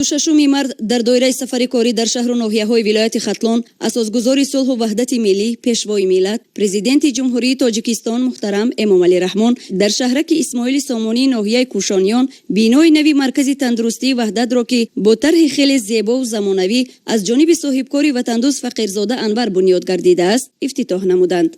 Шашуми март дар доираи сафари корӣ дар шаҳру ноҳияҳои вилояти Хатлон асосгузори сулҳу ваҳдати миллӣ, Пешвои миллат, Президенти Ҷумҳурии Тоҷикистон муҳтарам Эмомалӣ Раҳмон дар шаҳраки Исмоили Сомонии ноҳияи Кӯшониён бинои нави маркази тандурустии Ваҳдатро, ки бо тарҳи хеле зебову замонавӣ аз ҷониби соҳибкори ватандӯст Фақирзода Анвар бунёд гардидааст, ифтитоҳ намуданд.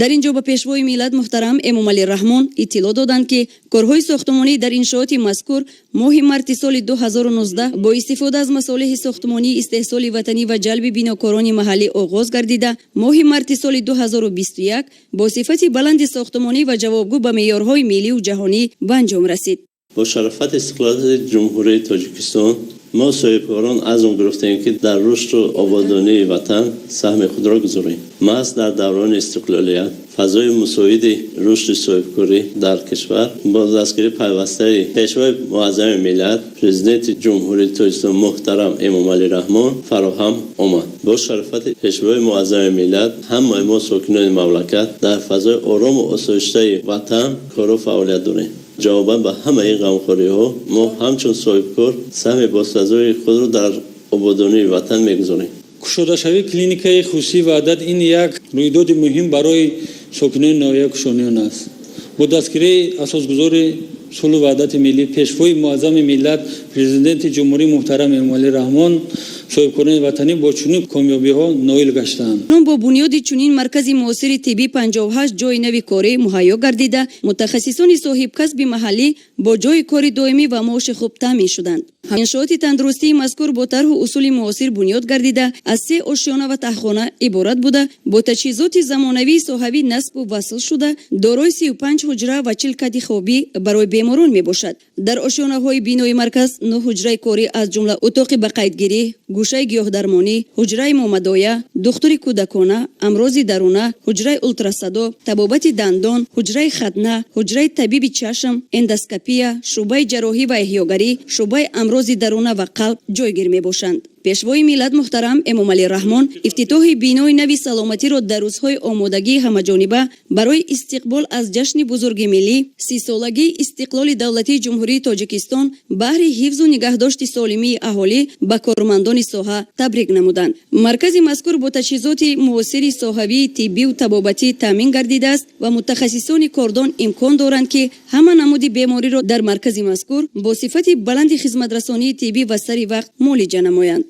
Дар ин ҷо ба Пешвои миллат муҳтарам Эмомалӣ Раҳмон иттилоъ доданд, ки корҳои сохтмонӣ дар иншооти мазкур моҳи марти соли 2019 бо истифода аз масолеҳи сохтмонии истеҳсоли ватанӣ ва ҷалби бинокорони маҳаллӣ оғоз гардида, моҳи марти соли 2021 бо сифати баланди сохтмонӣ ва ҷавобгӯ ба меъёрҳои миллию ҷаҳонӣ ба анҷом расид. Бо шарофати истиқлолияти Ҷумҳурии Тоҷикистон мо соҳибкорон азм гирифтем, ки дар рушду ободонии ватан саҳми худро гузорем. Маҳз дар даврони истиқлолият фазои мусоиди рушди соҳибкорӣ дар кишвар бо дастгирии пайвастаи Пешвои муаззами миллат, Президенти Ҷумҳурии Тоҷикистон муҳтарам Эмомалӣ Раҳмон фароҳам омад. Бо шарофати Пешвои муаззами миллат ҳамаи мо, сокинони мамлакат, дар фазои орому осоиштаи ватан кору фаъолият дорем. Ҷавобан ба ҳамаи ин ғамхориҳо мо ҳамчун соҳибкор саҳми босазои худро дар ободонии ватан мегузорем. Кушодашавии клиникаи хусусии Ваҳдат ин як рӯйдоди муҳим барои сокинони ноҳияи Кушониён аст. Бо дастгирии асосгузори сулҳу ваҳдати миллӣ, Пешвои муаззами миллат, Президенти Ҷумҳурӣ муҳтарам Эмомалӣ Раҳмон соҳибкорони ватанӣ бо чунин комёбиҳо ноил гаштаанд. Бо бунёди чунин маркази муосири тиббӣ 58 ҷойи нави корӣ муҳайё гардида, мутахассисони соҳибкасби маҳаллӣ бо ҷойи кори доимӣ ва маоши хуб таъмин шуданд. Иншооти тандурустии мазкур бо тарҳу усули муосир бунёд гардида, аз се ошёна ва таҳхона иборат буда, бо таҷҳизоти замонавии соҳавӣ насбу васл шуда, дорои 35 ҳуҷра ва 40 кати хобӣ барои беморон мебошад. Дар ошёнаҳои бинои марказ нӯ ҳуҷраи корӣ, аз ҷумла утоқи ба қайдгирӣ, гӯшаи гиёҳдармонӣ, ҳуҷраи момадоя, духтури кӯдакона, амрози даруна, ҳуҷраи ултрасадо, табобати дандон, ҳуҷраи хатна, ҳуҷраи табиби чашм, эндоскопия, шӯъбаи ҷарроҳӣ ва эҳёгарӣ, шӯъбаи амрози даруна ва қалб ҷойгир мебошанд. Пешвои миллат муҳтарам Эмомалӣ Раҳмон ифтитоҳи бинои нави саломатиро дар рӯзҳои омодагии ҳамаҷониба барои истиқбол аз ҷашни бузурги миллӣ, 30-солагии истиқлоли давлатии Ҷумҳурии Тоҷикистон, баҳри ҳифзу нигаҳдошти солимии аҳолӣ ба кормандони соҳа табрик намуданд. Маркази мазкур бо таҷҳизоти муосири соҳавии тиббиву табобатӣ таъмин гардидааст ва мутахассисони кордон имкон доранд, ки ҳама намуди бемориро дар маркази мазкур бо сифати баланди хизматрасонии тиббӣ ва сари вақт муолиҷа намоянд.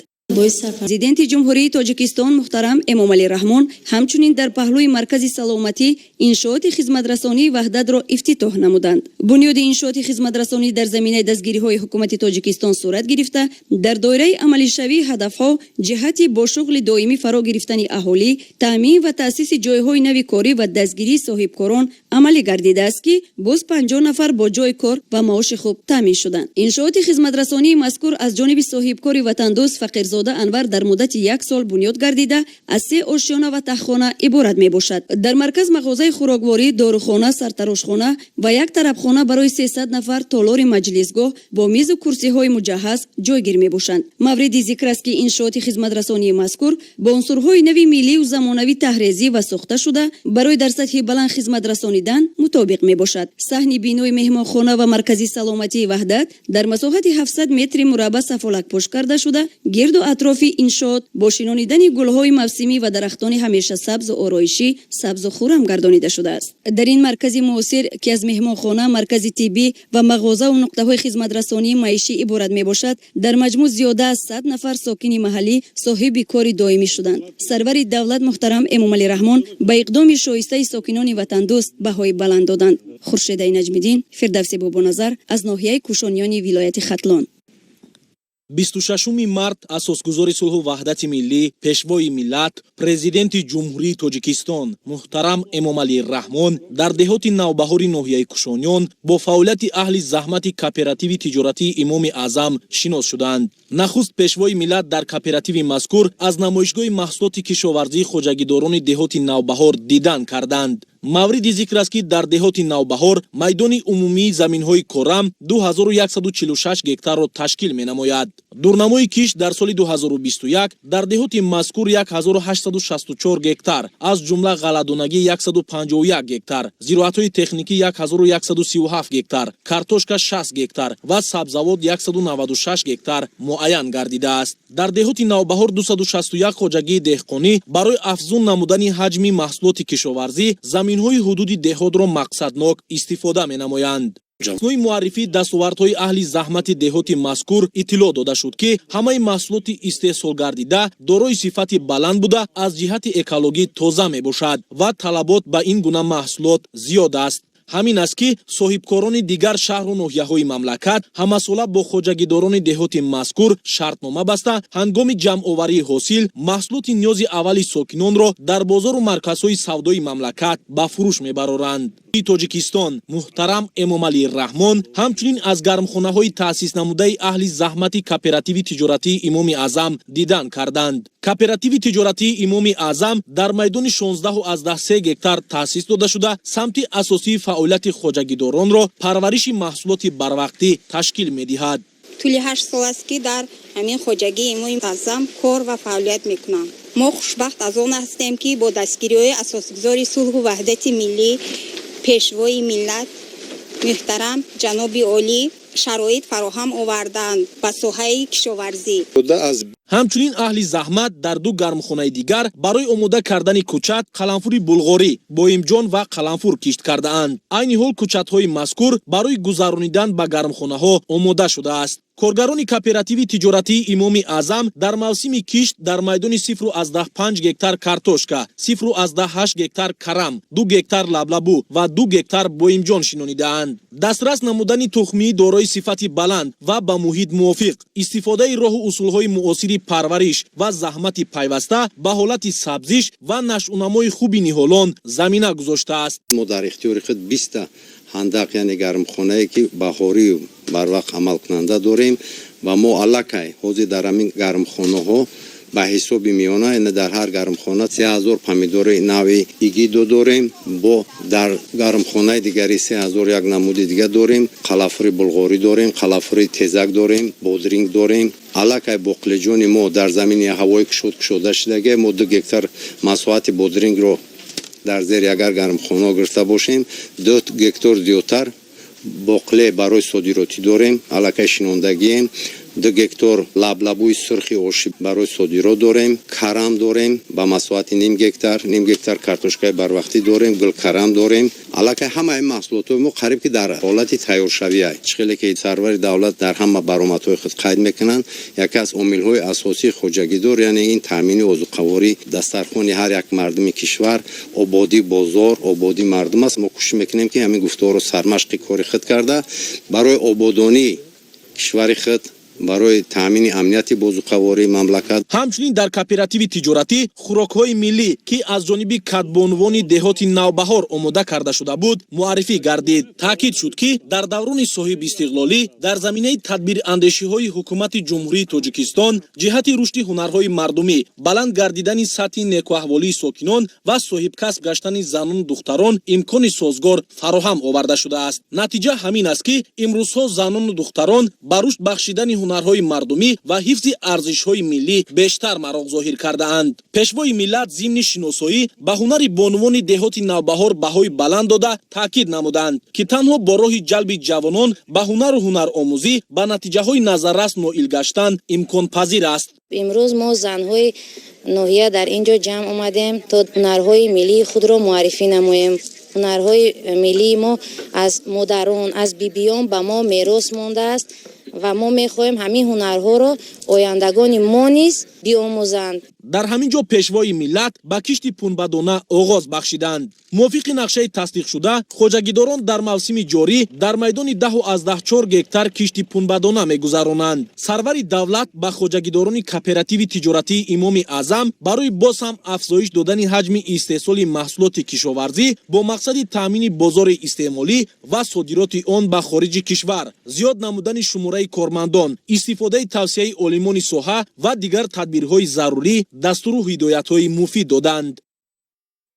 Президенти Ҷумҳурии Тоҷикистон муҳтарам Эмомалӣ Раҳмон ҳамчунин дар паҳлӯи маркази саломатӣ иншооти хизматрасонии Ваҳдатро ифтитоҳ намуданд. Бунёди иншооти хизматрасонӣ дар заминаи дастгириҳои ҳукумати Тоҷикистон сурат гирифта, дар доираи амалишавии ҳадафҳо ҷиҳати бо шуғли доимӣ фаро гирифтани аҳолӣ, таъмин ва таъсиси ҷойҳои нави корӣ ва дастгирии соҳибкорон амалӣ гардидааст, ки боз 50 нафар бо ҷойи кор ва маоши хуб таъмин шуданд. Иншооти хизматрасонии мазкур аз ҷониби соҳибкори ватандӯст Фақирзода Анвар дар муддати як сол бунёд гардида, аз се ошёна ва таҳхона иборат мебошад. Дар марказ мағозаи хӯрокворӣ, дорухона, сартарошхона ва як тарабхона барои 300 нафар, толори маҷлисгоҳ бо мизу курсиҳои муҷаҳҳаз ҷойгир мебошанд. Мавриди зикр аст, ки иншооти хизматрасонии мазкур бо унсурҳои нави миллию замонавӣ таҳрезӣ ва сохта шуда, барои дар сатҳи баланд хизмат расонидан мутобиқ мебошад. Саҳни бинои меҳмонхона ва маркази саломатии Ваҳдат дар масоҳати 700 метри мураббаъ сафолакпӯш карда шуда, гирду атрофи иншоот бо шинонидани гулҳои мавсимӣ ва дарахтони ҳамеша сабзу ороишӣ сабзу хуррам гардонида шудааст. Дар ин маркази муосир, ки аз меҳмонхона, маркази тиббӣ ва мағозаву нуқтаҳои хизматрасонии маишӣ иборат мебошад, дар маҷмӯъ зиёда аз 100 нафар сокини маҳаллӣ соҳиби кори доимӣ шуданд. Сарвари давлат муҳтарам Эмомалӣ Раҳмон ба иқдоми шоистаи сокинони ватандӯст баҳои баланд доданд. Хуршедаи Наҷмиддин, Фирдавси Бобоназар аз ноҳияи Кӯшониёни вилояти Хатлон. 26-уми март асосгузори сулҳу ваҳдати миллӣ, Пешвои миллат, Президенти Ҷумҳурии Тоҷикистон муҳтарам Эмомалӣ Раҳмон дар деҳоти Навбаҳори ноҳияи Кушониён бо фаъолияти аҳли заҳмати кооперативи тиҷоратии Имоми Аъзам шинос шуданд. Нахуст Пешвои миллат дар кооперативи мазкур аз намоишгоҳи маҳсулоти кишоварзии хоҷагидорони деҳоти Навбаҳор дидан карданд. Мавриди зикр аст, ки дар деҳоти Навбаҳор майдони умумии заминҳои корам 2146 гектарро ташкил менамояд. Дурнамои кишт дар соли 2021 дар деҳоти мазкур 1864 гектар, аз ҷумла ғалладонагӣ 151 гектар, зироатҳои техникӣ 1137 гектар, картошка 60 гектар ва сабзавот 196 гектар муайян гардидааст. Дар деҳоти Навбаҳор 261 хоҷагии деҳқонӣ барои афзун намудани ҳаҷми маҳсулоти кишоварзӣ заминҳои ҳудуди деҳотро мақсаднок истифода менамоянд. Ҳангоми муаррифии дастовардҳои аҳли заҳмати деҳоти мазкур иттилоъ дода шуд, ки ҳамаи маҳсулоти истеҳсолгардида дорои сифати баланд буда, аз ҷиҳати экологӣ тоза мебошад ва талабот ба ин гуна маҳсулот зиёд аст. Ҳамин аст, ки соҳибкорони дигар шаҳру ноҳияҳои мамлакат ҳамасола бо хоҷагидорони деҳоти мазкур шартнома баста, ҳангоми ҷамъоварии ҳосил маҳсулоти ниёзи аввали сокинонро дар бозору марказҳои савдои мамлакат ба фурӯш мебароранд. Тоҷикистон муҳтарам Эмомалӣ Раҳмон ҳамчунин аз гармхонаҳои таъсис намудаи аҳли заҳмати кооперативи тиҷоратии Имоми Аъзам дидан карданд. Кооперативи тиҷоратии Имоми Аъзам дар майдони 16,3 гектар таъсис дода шуда, самти асосии фаъолияти хоҷагидоронро парвариши маҳсулоти барвақтӣ ташкил медиҳад. Тӯли 8 сол аст, ки дар ҳамин хоҷагии Имоми Аъзам кор ва фаъолият мекунам. Мо хушбахт аз он ҳастем, ки бо дастгириҳои асосгузори сулҳу ваҳдати миллӣ, пешвои миллат, муҳтарам ҷаноби олӣ шароит фароҳам оварданд ба соҳаи кишоварзӣ. Ҳамчунин аҳли заҳмат дар ду гармхонаи дигар барои омода кардани кӯчат қаламфури булғорӣ, боимҷон ва қаламфур кишт кардаанд. Айни ҳол кӯчатҳои мазкур барои гузаронидан ба гармхонаҳо омода шудааст. Коргарони кооперативи тиҷоратии Имоми Аъзам дар мавсими кишт дар майдони 0,5 гектар картошка, 0,8 гектар карам, 2 гектар лаблабу ва 2 гектар боимҷон шинонидаанд. Дастрас намудани тухмии дорои сифати баланд ва ба муҳит мувофиқ, истифодаи роҳу усулҳои муосири парвариш ва заҳмати пайваста ба ҳолати сабзиш ва нашъунамои хуби ниҳолон замина гузоштааст. Мо дар ихтиёри худ 20-та ҳандақ, яъне гармхонае, ки баҳорию барвақт амалкунанда дорем ва мо аллакай ҳозир дар ҳамин гармхонаҳо ба ҳисоби миёна, яъне дар ҳар гармхона 3000 помидори нави игидо дорем, бо дар гармхонаи дигари 3000 як намуди дига дорем, қаламфури булғорӣ дорем, қаламфури тезак дорем, бодринг дорем. Аллакай боқлиҷони мо дар замини ҳавои кушод кушода шудагӣ. Мо 2 гектар масоҳати бодрингро дар зери агар гармхона гирифта бошем, 2 гектар зиёдтар боқле барои содиротӣ дорем, аллакай шинондагием. 2 гектар лаблабӯи сурхи ошӣ барои содирот дорем, карам дорем ба масоҳати ним гектар, ним гектар картошкаи барвақтӣ дорем, гулкарам дорем. Аллакай ҳамаи маҳсулотҳои мо қариб ки дар ҳолати тайёршавия. Чӣ хеле ки сарвари давлат дар ҳама баромадҳои худ қайд мекунанд, яке аз омилҳои асосии хоҷагидор, яъне ин таъмини озуқаворӣ, дастархони ҳар як мардуми кишвар, ободии бозор, ободии мардум аст. Мо кӯшиш мекунем, ки ҳамин гуфторро сармашқи кори худ карда, барои ободонии кишвари худ, барои таъмини амнияти озуқавории мамлакат. Ҳамчунин дар кооперативи тиҷоратӣ хӯрокҳои миллӣ, ки аз ҷониби кадбонувони деҳоти Навбаҳор омода карда шуда буд, муаррифӣ гардид. Таъкид шуд, ки дар даврони соҳибистиқлолӣ дар заминаи тадбирандешиҳои ҳукумати Ҷумҳурии Тоҷикистон ҷиҳати рушди ҳунарҳои мардумӣ, баланд гардидани сатҳи некуаҳволии сокинон ва соҳибкасб гаштани занону духтарон имкони созгор фароҳам оварда шудааст. Натиҷа ҳамин аст, ки имрӯзҳо занону духтарон ба рушд бахшидани ҳунарҳои мардумӣ ва ҳифзи арзишҳои миллӣ бештар мароқ зоҳир кардаанд. Пешвои миллат зимни шиносоӣ ба ҳунари бонувони деҳоти Навбаҳор баҳои баланд дода, таъкид намуданд, ки танҳо бо роҳи ҷалби ҷавонон ба ҳунару ҳунаромӯзӣ ба натиҷаҳои назаррас ноил гаштан имконпазир аст. Имрӯз мо занҳои ноҳия дар ин ҷо ҷамъ омадем, то ҳунарҳои миллии худро муаррифӣ намоем. Ҳунарҳои миллии мо аз модарон, аз бибиён ба мо мерос мондааст ва мо мехоҳем ҳамин ҳунарҳоро ояндагони мо низ биомӯзанд. Дар ҳамин ҷо пешвои миллат ба кишти пунбадона оғоз бахшиданд. Мувофиқи нақшаи тасдиқшуда, хоҷагидорон дар мавсими ҷорӣ дар майдони 10,4 гектар кишти пунбадона мегузаронанд. Сарвари давлат ба хоҷагидорони кооперативи тиҷоратии Имоми Аъзам барои боз ҳам афзоиш додани ҳаҷми истеҳсоли маҳсулоти кишоварзӣ бо мақсади таъмини бозори истеъмолӣ ва содироти он ба хориҷи кишвар, зиёд намудани шумораи кормандон, истифодаи тавсияи олимони соҳа ва дигар тадбирҳои зарурӣ дастуру ҳидоятҳои муфид доданд.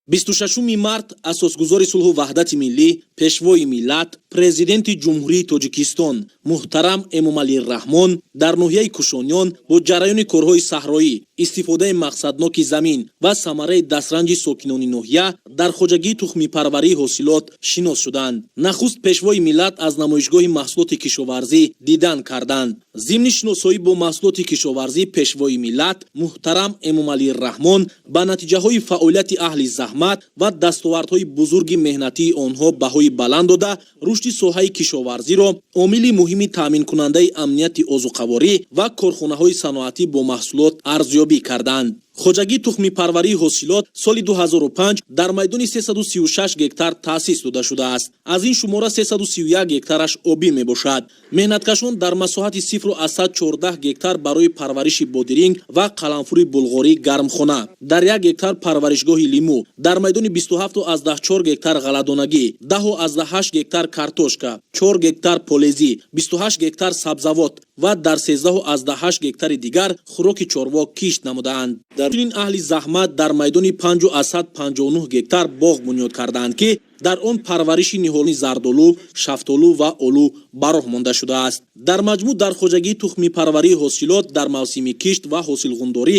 26 март асосгузори сулҳу ваҳдати миллӣ, пешвои миллат, президенти Ҷумҳурии Тоҷикистон муҳтарам Эмомалӣ Раҳмон дар ноҳияи Кушониён бо ҷараёни корҳои саҳроӣ, истифодаи мақсадноки замин ва самараи дастранҷи сокинони ноҳия дар хоҷагии тухмипарварии ҳосилот шинос шуданд. Нахуст пешвои миллат аз намоишгоҳи маҳсулоти кишоварзӣ дидан карданд. Зимни шиносоӣ бо маҳсулоти кишоварзӣ пешвои миллат муҳтарам Эмомалӣ Раҳмон ба натиҷаҳои фаъолияти аҳли заҳмат ва дастовардҳои бузурги меҳнатии онҳо баҳои баланд дода, рушди соҳаи кишоварзиро омили муҳими таъминкунандаи амнияти озуқаворӣ ва корхонаҳои саноатӣ бо маҳсулот арзёбӣ карданд. Хоҷагии тухмипарварии ҳосилот соли 2005 дар майдони 336 гектар таъсис дода шудааст. Аз ин шумора 331 гектараш обӣ мебошад. Меҳнаткашон дар масоҳати 0,14 гектар барои парвариши бодиринг ва қаламфури булғорӣ гармхона, дар 1 гектар парваришгоҳи лимӯ, дар майдони 27,4 гектар ғалладонагӣ, 10,8 гектар картошка, 4 гектар полезӣ, 28 гектар сабзавот ва дар 13,8 гектари дигар хӯроки чорво кишт намудаанд. Чунин аҳли заҳмат дар майдони 5,59 гектар боғ бунёд кардаанд, ки дар он парвариши ниҳоли зардолу, шафтолу ва олу ба роҳ монда шудааст. Дар маҷмӯъ дар хоҷагии тухмипарварии ҳосилот дар мавсими кишт ва ҳосилғундорӣ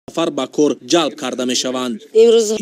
нафар ба кор ҷалб карда мешаванд.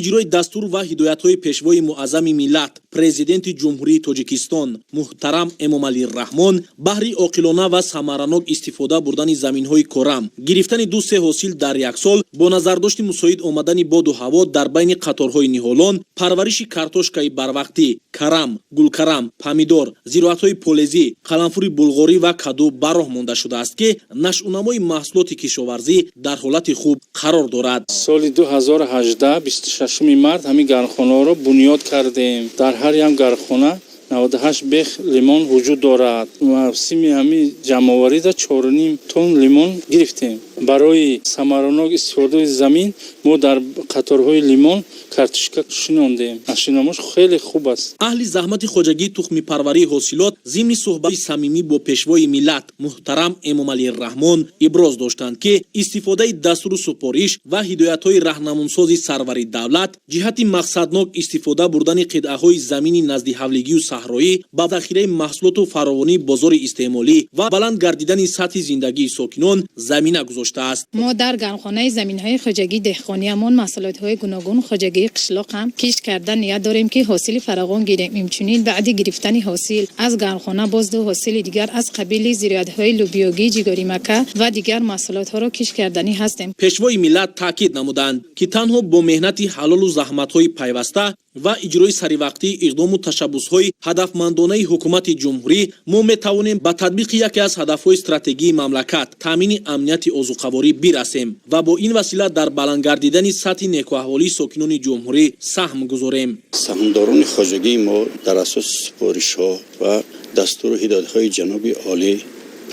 Иҷрои дастур ва ҳидоятҳои пешвои муаззами миллат, президенти Ҷумҳурии Тоҷикистон муҳтарам Эмомалӣ Раҳмон баҳри оқилона ва самаранок истифода бурдани заминҳои корам, гирифтани ду-се ҳосил дар як сол бо назардошти мусоид омадани боду ҳаво дар байни қаторҳои ниҳолон, парвариши картошкаи барвақтӣ, карам, гулкарам, помидор, зироатҳои полезӣ, қаламфури булғорӣ ва каду ба роҳ монда шудааст, ки нашъунамои маҳсулоти кишоварзӣ дар ҳолати хуб қарор дорад. Соли 2018 26 март ҳамин гармхонаҳоро бунёд кардем. Дар ҳар як гармхона 98 бех лимон вуҷуд дорад. Мавсими ҳамин ҷамъоварида 4,5 тонн лимон гирифтем. Барои самаранок истифодаи замин мо дар қаторҳои лимон картошка шинондем. Нашъунамош хеле хуб аст. Аҳли заҳмати хоҷагии тухмипарварии ҳосилот зимни суҳбати самимӣ бо пешвои миллат муҳтарам Эмомалӣ Раҳмон иброз доштанд, ки истифодаи дастуру супориш ва ҳидоятҳои раҳнамунсози сарвари давлат ҷиҳати мақсаднок истифода бурдани қитъаҳои замини наздиҳавлигию саҳроӣ ба захираи маҳсулоту фаровонии бозори истеъмолӣ ва баланд гардидани сатҳи зиндагии сокинон замина гузоштааст. Мо дар гармхонаи заминҳои хоҷагии деҳқониамон маҳсулотҳои гуногун хоҷагии қишлоқ ҳам кишт карда ният дорем, ки ҳосили фаровон гирем. Инчунин баъди гирифтани ҳосил аз гармхона боз ду ҳосили дигар аз қабили зироатҳои лӯбиёгӣ, ҷигаримака ва дигар маҳсулотҳоро кишт карданӣ ҳастем. Пешвои миллат таъкид намуданд, ки танҳо бо меҳнати ҳалолу заҳматҳои пайваста ва иҷрои саривақтии иқдому ташаббусҳои ҳадафмандонаи ҳукумати ҷумҳурӣ мо метавонем ба татбиқи яке аз ҳадафҳои стратегии мамлакат, таъмини амнияти озуқаворӣ бирасем ва бо ин васила дар баланд гардидани сатҳи некуаҳволии сокинони ҷумҳурӣ саҳм гузорем. Саҳмдорони хоҷагии мо дар асоси супоришҳо ва дастуру ҳидоятҳои ҷаноби олӣ,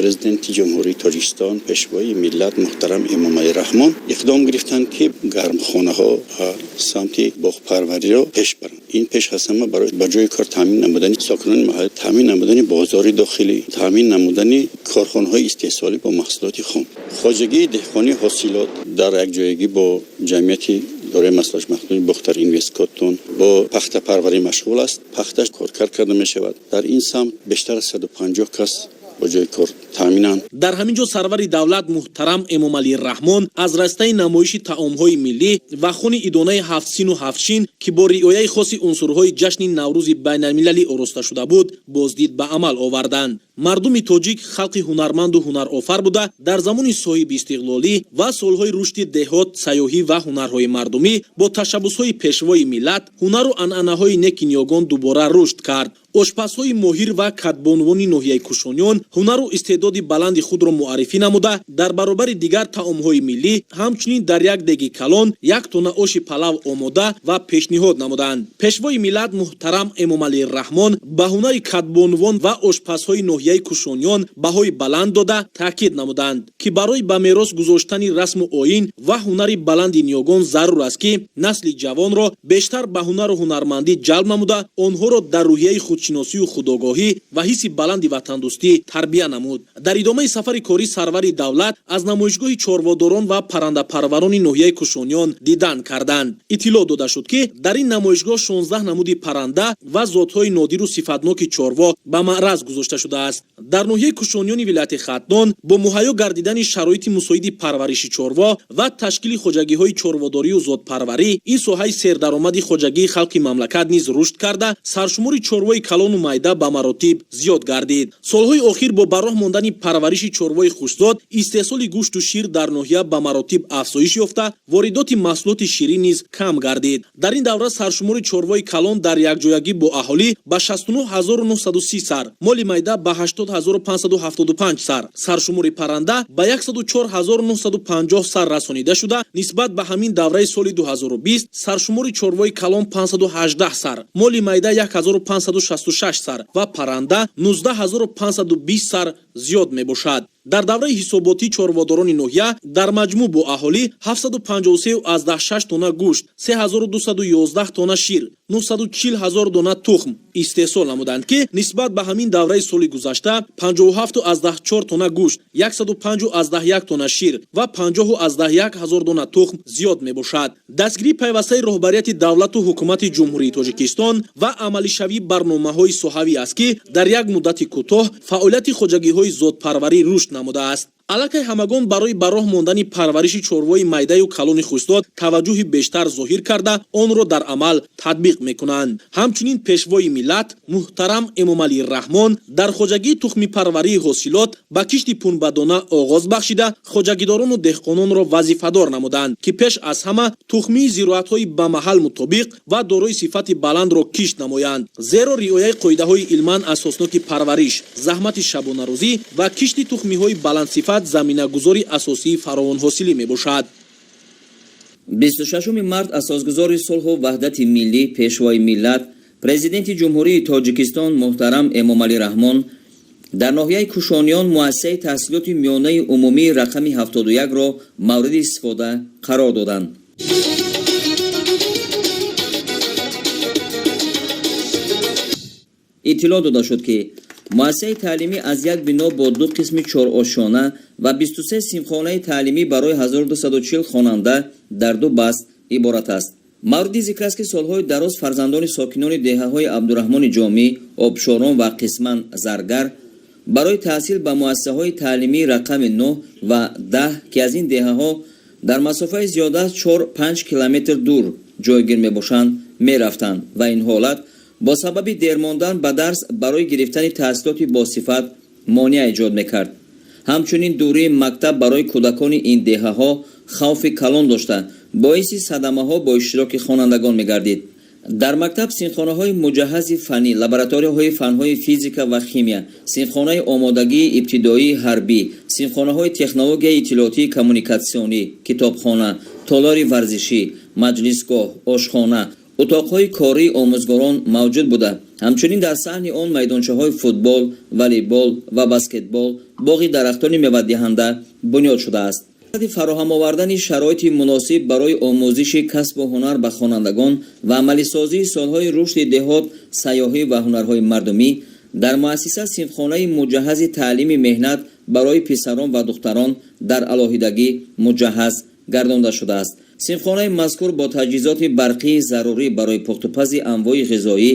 президенти Ҷумҳурии Тоҷикистон, пешвои миллат муҳтарам Эмомалӣ Раҳмон иқдом гирифтанд, ки гармхонаҳо ва самти боғпарвариро пеш баранд. Ин пеш аз ҳама барои ба ҷои кор таъмин намудани сокинони маҳаллӣ, таъмин намудани бозори дохилӣ, таъмин намудани корхонаҳои истеҳсолӣ бо маҳсулоти хом. Хоҷагии деҳқонии ҳосилот дар якҷоягӣ бо ҷамъияти дораи маслиҳати маҳдуди Бохтар Инвесткоттон бо пахтапарварӣ машғул аст. Пахташ коркард карда мешавад. Дар ин самт бештар аз 150 кас ба ҷои кор таъминанд. Дар ҳамин ҷо сарвари давлат муҳтарам Эмомалӣ Раҳмон аз растаи намоиши таомҳои миллӣ ва хуни идонаи ҳафтсину ҳафтшин, ки бо риояи хоси унсурҳои ҷашни Наврӯзи байналмилалӣ ороста шуда буд, боздид ба амал оварданд. Мардуми тоҷик халқи ҳунарманду ҳунарофар буда, дар замони соҳиби истиқлолӣ ва солҳои рушди деҳот, сайёҳӣ ва ҳунарҳои мардумӣ бо ташаббусҳои пешвои миллат ҳунару анъанаҳои неки ниёгон дубора рушд кард. Ошпазҳои моҳир ва кадбонувони ноҳияи Кушониён ҳунару истеъдоди баланди худро муаррифӣ намуда, дар баробари дигар таомҳои миллӣ ҳамчунин дар як деги калон як тонна оши палав омода ва пешниҳод намуданд. Пешвои миллат муҳтарам Эмомалӣ Раҳмон ба ҳунари кадбонувон ва ошпазҳои ноҳияи Кушониён баҳои баланд дода, таъкид намуданд, ки барои ба мерос гузоштани расму оин ва ҳунари баланди ниёгон зарур аст, ки насли ҷавонро бештар ба ҳунару ҳунармандӣ ҷалб намуда, онҳоро дар рӯҳияи худ Худшиносию худогоҳӣ ва ҳисси баланди ватандӯстӣ тарбия намуд. Дар идомаи сафари корӣ сарвари давлат аз намоишгоҳи чорводорон ва паррандапарварони ноҳияи Кушониён дидан карданд. Иттилоъ дода шуд, ки дар ин намоишгоҳ 16 намуди парранда ва зотҳои нодиру сифатноки чорво ба маъраз гузошта шудааст. Дар ноҳияи Кушониёни вилояти Хатлон бо муҳайё гардидани шароити мусоиди парвариши чорво ва ташкили хоҷагиҳои чорводорию зотпарварӣ, ин соҳаи сердаромади хоҷагии халқи мамлакат низ рушд карда, саршумори чорвои калону майда ба маротиб зиёд гардид. Солҳои охир бо ба роҳ мондани парвариши чорвои хушзод, истеҳсоли гӯшту шир дар ноҳия ба маротиб афзоиш ёфта, воридоти маҳсулоти ширӣ низ кам гардид. Дар ин давра саршумори чорвои калон дар якҷоягӣ бо аҳолӣ ба 69 930 сар, моли майда ба 80 575 сар, саршумори парранда ба 104 950 сар расонида шуда, нисбат ба ҳамин давраи соли 2020 саршумори чорвои калон 518 сар, моли майда 1566 сар ва парранда 19 520 сар зиёд мебошад. Дар давраи ҳисоботӣ чорводорони ноҳия дар маҷмӯъ бо аҳолӣ 753,6 тонна гӯшт, 3211 тонна шир, 940 ҳазор дона тухм истеҳсол намуданд, ки нисбат ба ҳамин давраи соли гузашта 57,4 тонна гӯшт, 105,1 тонна шир ва 50,1 ҳазор дона тухм зиёд мебошад. Дастгирии пайвастаи роҳбарияти давлату ҳукумати Ҷумҳурии Тоҷикистон ва амалишавии барномаҳои соҳавӣ аст, ки дар як муддати кӯтоҳ фаъолияти хоҷагиҳои зотпарварӣ рушд намудааст. Аллакай ҳамагон барои ба роҳ мондани парвариши чорвои майдаю калони хушзод таваҷҷӯҳи бештар зоҳир карда, онро дар амал татбиқ мекунанд. Ҳамчунин Пешвои миллат муҳтарам Эмомалӣ Раҳмон дар хоҷагии тухмипарварии Ҳосилот ба кишти пунбадона оғоз бахшида, хоҷагидорону деҳқононро вазифадор намуданд, ки пеш аз ҳама тухмии зироатҳои ба маҳал мутобиқ ва дорои сифати баландро кишт намоянд, зеро риояи қоидаҳои илман асосноки парвариш, заҳмати шабонарӯзӣ ва кишти тухмиҳои баландсифат заминагузори асосии фаровонҳосилӣ мебошад. 26 март асосгузори сулҳу ваҳдати миллӣ, Пешвои миллат, Президенти Ҷумҳурии Тоҷикистон муҳтарам Эмомалӣ Раҳмон дар ноҳияи Кушониён муассисаи таҳсилоти миёнаи умумии рақами 71-ро мавриди истифода қарор доданд. Иттилоъ дода шуд, ки муассисаи таълимӣ аз як бино бо ду қисми чорошёна ва 23 синфхонаи таълимӣ барои 1240 хонанда дар ду баст иборат аст. Мавриди зикр аст, ки солҳои дароз фарзандони сокинони деҳаҳои Абдураҳмони Ҷомӣ, Обшорон ва қисман Заргар барои таҳсил ба муассисаҳои таълимии рақами 9 ва 10, ки аз ин деҳаҳо дар масофаи зиёда аз 4-5 километр дур ҷойгир мебошанд, мерафтанд ва ин ҳолат бо сабаби дермондан ба дарс барои гирифтани таҳсилоти босифат монеа эҷод мекард. Ҳамчунин дурии мактаб барои кӯдакони ин деҳаҳо хавфи калон дошта, боиси садамаҳо бо иштироки хонандагон мегардид. Дар мактаб синфхонаҳои муҷаҳҳази фаннӣ, лабораторияҳои фанҳои физика ва химия, синфхонаи омодагии ибтидоии ҳарбӣ, синфхонаҳои технологияи иттилоотии коммуникатсионӣ, китобхона, толори варзишӣ, маҷлисгоҳ, ошхона, утоқҳои кории омӯзгорон мавҷуд буда, ҳамчунин дар саҳни он майдончаҳои футбол, волейбол ва баскетбол, боғи дарахтони мевадиҳанда бунёд шудааст. Фароҳам овардани шароити муносиб барои омӯзиши касбу ҳунар ба хонандагон ва амалисозии солҳои рушди деҳот, сайёҳӣ ва ҳунарҳои мардумӣ, дар муассиса синфхонаи муҷаҳҳази таълими меҳнат барои писарон ва духтарон дар алоҳидагӣ муҷаҳҳаз гардонда шудааст. Синфхонаи мазкур бо таҷҳизоти барқии зарурӣ барои пухтупази анвои ғизоӣ,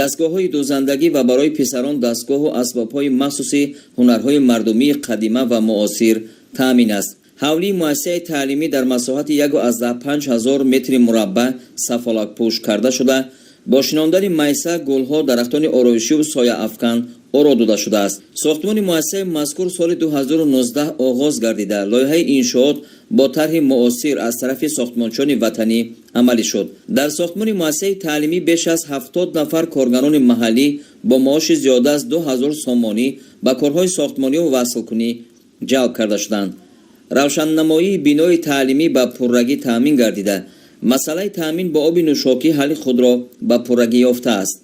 дастгоҳҳои дӯзандагӣ ва барои писарон дастгоҳу асбобҳои махсуси ҳунарҳои мардумии қадима ва муосир таъмин аст. Ҳавлии муассисаи таълимӣ дар масоҳати 1,5 ҳазор метри мураббаъ сафолакпӯш карда шуда, бо шинондани майса, гулҳо, дарахтони ороишиву сояафкан оро дода шудааст. Сохтмони муассисаи мазкур соли 2019 оғоз гардида, лоиҳаи иншоот бо тарҳи муосир аз тарафи сохтмончиёни ватанӣ амалӣ шуд. Дар сохтмони муассисаи таълимӣ беш аз 70 нафар коргарони маҳаллӣ бо маоши зиёда аз 2000 сомонӣ ба корҳои сохтмониву васлкунӣ ҷалб карда шуданд. Равшаннамоии бинои таълимӣ ба пуррагӣ таъмин гардида, масъалаи таъмин бо оби нӯшокӣ ҳалли худро ба пуррагӣ ёфтааст.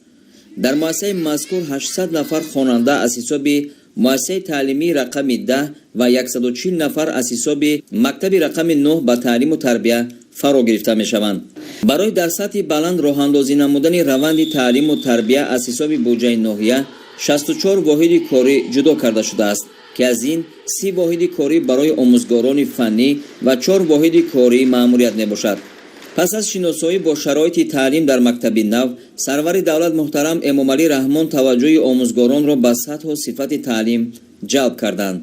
Дар муассисаи мазкур 800 нафар хонанда аз ҳисоби муассисаи таълимии рақами 10 ва 140 нафар аз ҳисоби мактаби рақами 9 ба таълиму тарбия Фаро гирифта мешаванд. Барои дар сатҳи баланд роҳандозӣ намудани раванди таълиму тарбия аз ҳисоби буҷаи ноҳия 64 воҳиди корӣ ҷудо карда шудааст, ки аз ин 30 воҳиди корӣ барои омӯзгорони фаннӣ ва 4 воҳиди кории маъмурият мебошад. Пас аз шиносоӣ бо шароити таълим дар мактаби нав, сарвари давлат муҳтарам Эмомалӣ Раҳмон таваҷҷӯҳи омӯзгоронро ба сатҳу сифати таълим ҷалб карданд.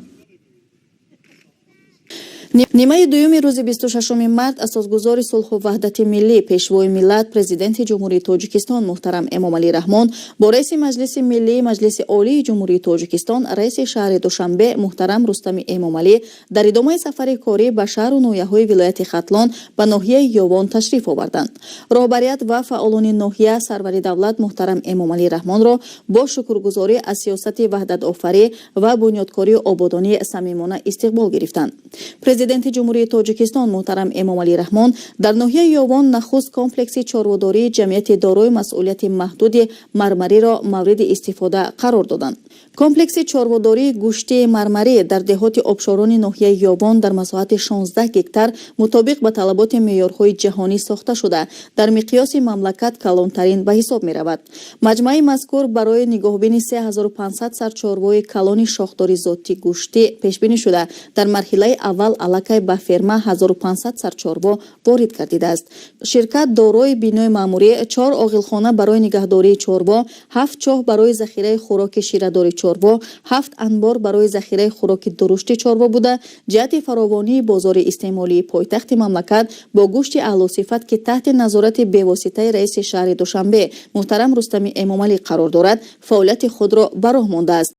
Нимаи дуюми рӯзи 26 март асосгузори сулҳу ваҳдати миллӣ, пешвои миллат, Президенти Ҷумҳурии Тоҷикистон муҳтарам Эмомалӣ Раҳмон бо раиси Маҷлиси миллии Маҷлиси Олии Ҷумҳурии Тоҷикистон, раиси шаҳри Душанбе муҳтарам Рустами Эмомалӣ дар идомаи сафари корӣ ба шаҳру ноҳияҳои вилояти Хатлон ба ноҳияи Ёвон ташриф оварданд. Роҳбарият ва фаъолони ноҳия сарвари давлат муҳтарам Эмомалӣ Раҳмонро бо шукргузорӣ аз сиёсати ваҳдатофарӣ ва бунёдкорию ободонӣ самимона истиқбол гирифтанд. Президенти Ҷумҳурии Тоҷикистон муҳтарам Эмомалӣ Раҳмон дар ноҳияи Ёвон нахуст комплекси чорводории ҷамъияти дорои масъулияти маҳдуди Мармариро мавриди истифода қарор доданд. Комплекси чорводории гӯштии Мармарӣ дар деҳоти Обшорони ноҳияи Ёвон дар масоҳати 16 гектар мутобиқ ба талаботи меъёрҳои ҷаҳонӣ сохта шуда, дар миқёси мамлакат калонтарин ба ҳисоб меравад. Маҷмӯаи мазкур барои нигоҳбини 3500 сар чорвои калони шохдори зотӣ гӯштӣ пешбинӣ шуда, дар марҳилаи аввал аллакай ба ферма 1500 сар чорво ворид гардидааст. Ширкат дорои бинои маъмурӣ, чор оғилхона барои нигаҳдории чорво, ҳафт чоҳ барои захираи хӯроки ширадори чорво, ҳафт анбор барои захираи хӯроки дурушти чорво буда, ҷиҳати фаровонии бозори истеъмолии пойтахти мамлакат бо гӯшти аълосифат, ки таҳти назорати бевоситаи раиси шаҳри Душанбе муҳтарам Рустами Эмомалӣ қарор дорад, фаъолияти худро ба роҳ мондааст.